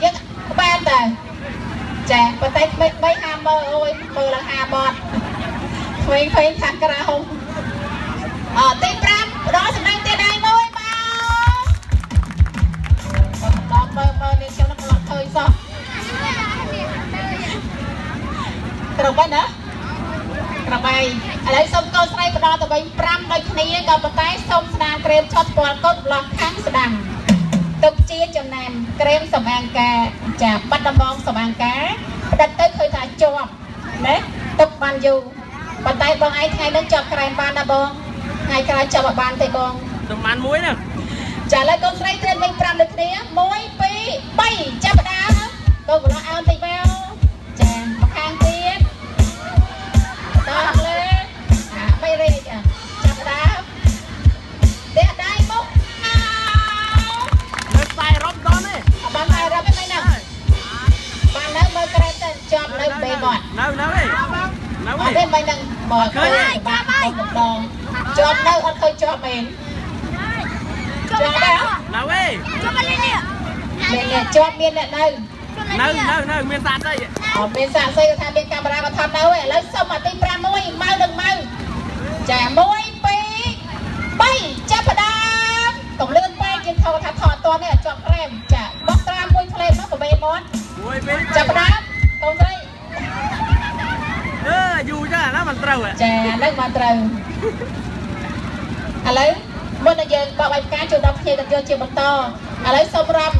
យើងបានតើចា ប៉ុន្តែក្មេង 3 ហាមើល អូយមើលឡើងហាបត់ ក្មេងៗខាងក្រៅ អទី5 ផ្ដល់សំណាងទៀតដៃមួយមកដល់ មើលមើលនេះខ្ញុំនឹងអត់ឃើញសោះ គ្រប់ហើយណា ក្របី។ ឥឡូវសូមកូនស្រីផ្ដល់ទៅវិញ5ដូចគ្នា ក៏ប៉ុន្តែសូមស្ដាមក្រែមឆត់ពណ៌កូនប្លោះខាងស្ដាំ ទុកជាចំណាំក្រែមសម្អាងការ ចា បាត់ដំបងសម្អាងការ ផ្ដិតទៅឃើញថាជាប់ណា ទុកបានយូរ ប៉ុន្តែបងឯងថ្ងៃនេះជាប់ក្រែមបានណាបង ថ្ងៃក្រោយជាប់អត់បានទេបង តំបានមួយណា ចា។ ឥឡូវកូនស្រីត្រៀមវិញ5ដូចគ្នា 1 2 3 ចាប់ផ្ដើម កូនប្លោះអោនតិចមក ចា មកខាងទៀត តោះលើអាបីរេក ចាប់ផ្ដើម ទះដៃមុខអោ លើខ្សែរ៉ុបដល់ទេ អត់បានខ្សែរ៉ុបទេមិនហ្នឹងបាននៅមើលក្រែមទៅជាប់នៅបេមាត់ នៅនៅទេនៅ អត់ទេមិនហ្នឹងមកឃើញបានម្ដងជាប់នៅអត់ឃើញជាប់មែន ជាប់ដែរ នៅទេ ជាប់លេនេះ មានអ្នកជាប់ មានអ្នកនៅ នៅនៅនៅមានសាក់សី អត់មានសាក់សី គាត់ថាមានកាមេរ៉ាមកថតនៅ។ ឥឡូវសុំអាទី5មួយ ម៉ៅនឹងម៉ៅ ចា 1 2 3 ចាប់ផ្ដើម កុំលឿនពេក យើងថតថាថតតនេះឲ្យជាប់ក្រែម ចា បោះត្រាមួយផ្លេមកបបេមាត់ 1 2 ចាប់ផ្ដើម កូនស្រី អឺយូរចាណាមិនត្រូវ ចា ហ្នឹងបានត្រូវ។ ឥឡូវមុននឹងយើងបកបាយផ្កាជួយដល់ភ្ញៀវកិត្តិយសជាបន្ត ឥឡូវសូមរាប់